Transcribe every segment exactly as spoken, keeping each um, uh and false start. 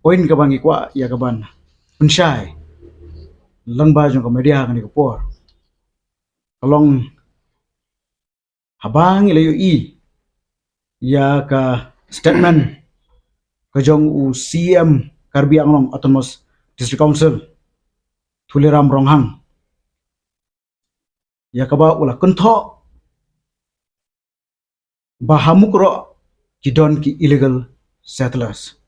point kaba ngi kwah ïa kaban pynshai lyngba jong ka media kane ka por ka long, haba ngi la ïohi ïa ka statement ka jong u C E M Karbi Anglong Autonomous District Council, Tuliram Ronghang, ïa kaba u la kynthoh ba ha Mukroh ki don ki illegal settlers.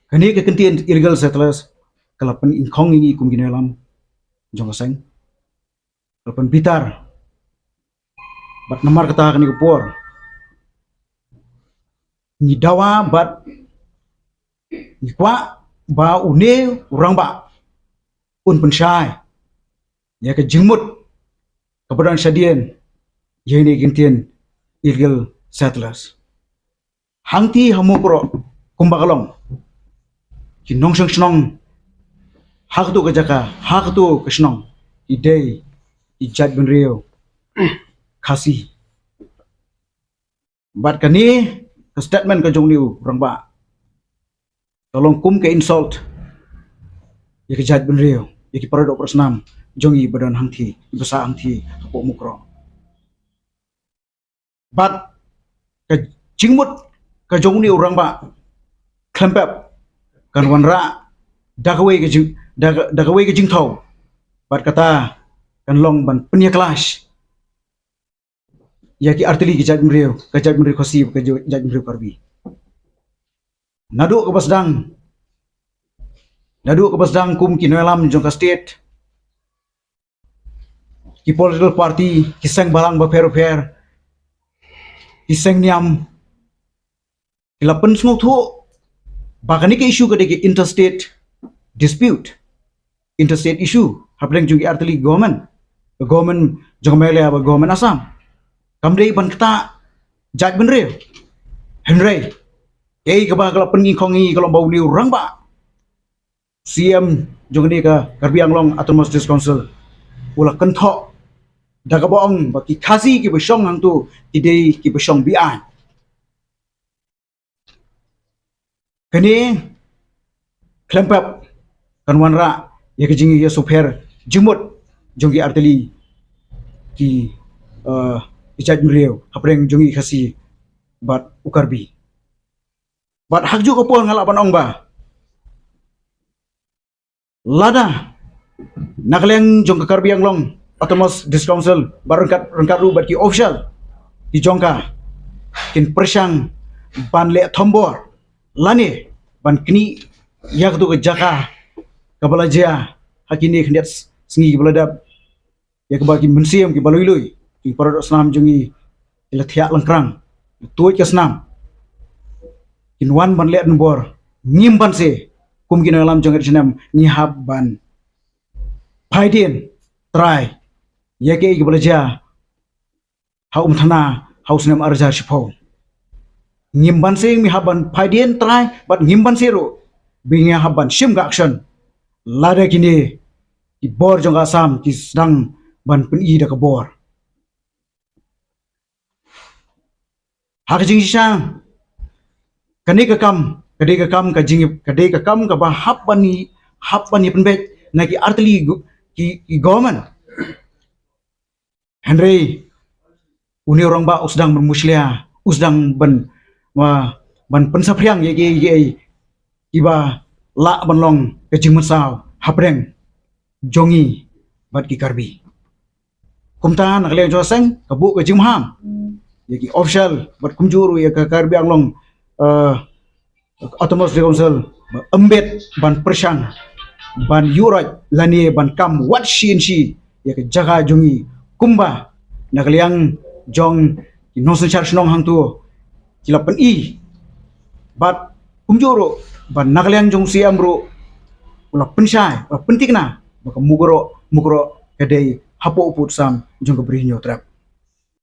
Kane ka kyntien illegal settlers ka la pynïngkhong ïa ngi kum ki nongïalam jong ka seng, ka la pynbitar. Bad namar kata kane ka por ngi dawa bad ngi kwah ba une u rangbah un pynshai ïa ka jingmut kaba don shadien ïa ine i kyntien illegal settlers. Hangtei ha Mukroh kumba ka long, ki nongshong shnong ha katu ka jaka, ha katu ka shnong, ki dei ki jaitbynriew Khasi. Bad kane ka statement ka jong une u rangbah ka long kum ka insult ïa ka jaitbynriew, ïa ki paradoh parasnam jong ngi ba don hangtei, ba sah hangtei hapoh Mukroh. Bad ka jingmut ka jong une u rangbah khlem pep kan wanrah da kawei ka jing, da, da kawei ka jingthaw. Bad kata kan long ban pynïakhlad ïa ki artylli ki jaitbynriew, ka jaitbynriew Khasi, ka jaitbynriew Karbi. Naduh kaba sdang, naduh kaba sdang kum ki nongïalam jong ka state, ki political party, ki seng balang bapher bapher, ki seng niam, ki la pynsngewthuh ba kane ka issue ka dei ka interstate dispute, interstate issue hapdeng jong ki artylli government, government jong Meghalaya bad government Assam. Kam dei ban ktah jaitbynriew. Hynrei kaei kaba ka la pynïngkhong ïa ngi ka long ba une u rangbah, C E M jong kane ka Karbi Anglong Autonomous District Council u la kynthoh da kaba ong ba ki Khasi kiba shong hangtu ki dei kiba shong be-aiñ. Kane khlem pep kan wanrah ïa ka jingïasngewpher jingmut jong ki artylli ki, eh, ki jaitbynriew hapdeng jong ki Khasi bad u Karbi. Bad ha kajuh ka por nga lah ban ong ba lada na ka liang jong ka Karbi Anglong Autonomous District Council bad ryngkat, ryngkat ruh bad ki official ki jong ka kin pyrshang ban leh thombor lane ban knieh ïa katu ka jaka kaba la jia ha kine khyndiat sngi kiba la dep, ïa kaba ki mynsiem kiba lui lui, ki paralok snam jong ngi ki la thiah lyngkrang, ki tuid ka snam, kin wan ban leh thombor, ngim banse kum ki nongïalam jong ka H A N M ngi hap ban phaidien trai ïa kaei kaba la jia ha Umthana ha u snem ar hajar shiphew. Ngim banse ngi hap ban phaidien trai bad ngim banse ruh ba ngi hap ban shim ka action lada kine ki bor jong ka Assam ki sdang ban pyni da ka bor. Ha ka jingshisha kane ka kam ka dei ka kam ka jing, ka dei ka kam kaba hap ban ïa, hap ban ïa pynbeit na ki artylli ki, ki government. Hynrei une u rangbah u sdang ban mushlia, u sdang ban, ban pynsaphriang ïa ki, ïa ki, kiba lah ban long ka jingmynsaw hapdeng jong ngi bad ki Karbi. Kumta na ka liang jong ka seng ka buh ka jingmaham ïa ki official bad kumjuh ruh ïa ka Karbi Anglong, eh, Autonomous District Council ba ym bit ban pyrshang ban ïuhroit lane ban kam wat shi inshi ïa ka jaka jong ngi kumba na ka liang jong ki nongsynshar shnong hangto ki la pyni. Bad kumjuh ruh ba na ka liang jong u C M ruh u la pynshai, u la pynthikna ba ka Mukroh, Mukroh ka dei hapoh u pud sam jong ka Bri Hynñiewtrep.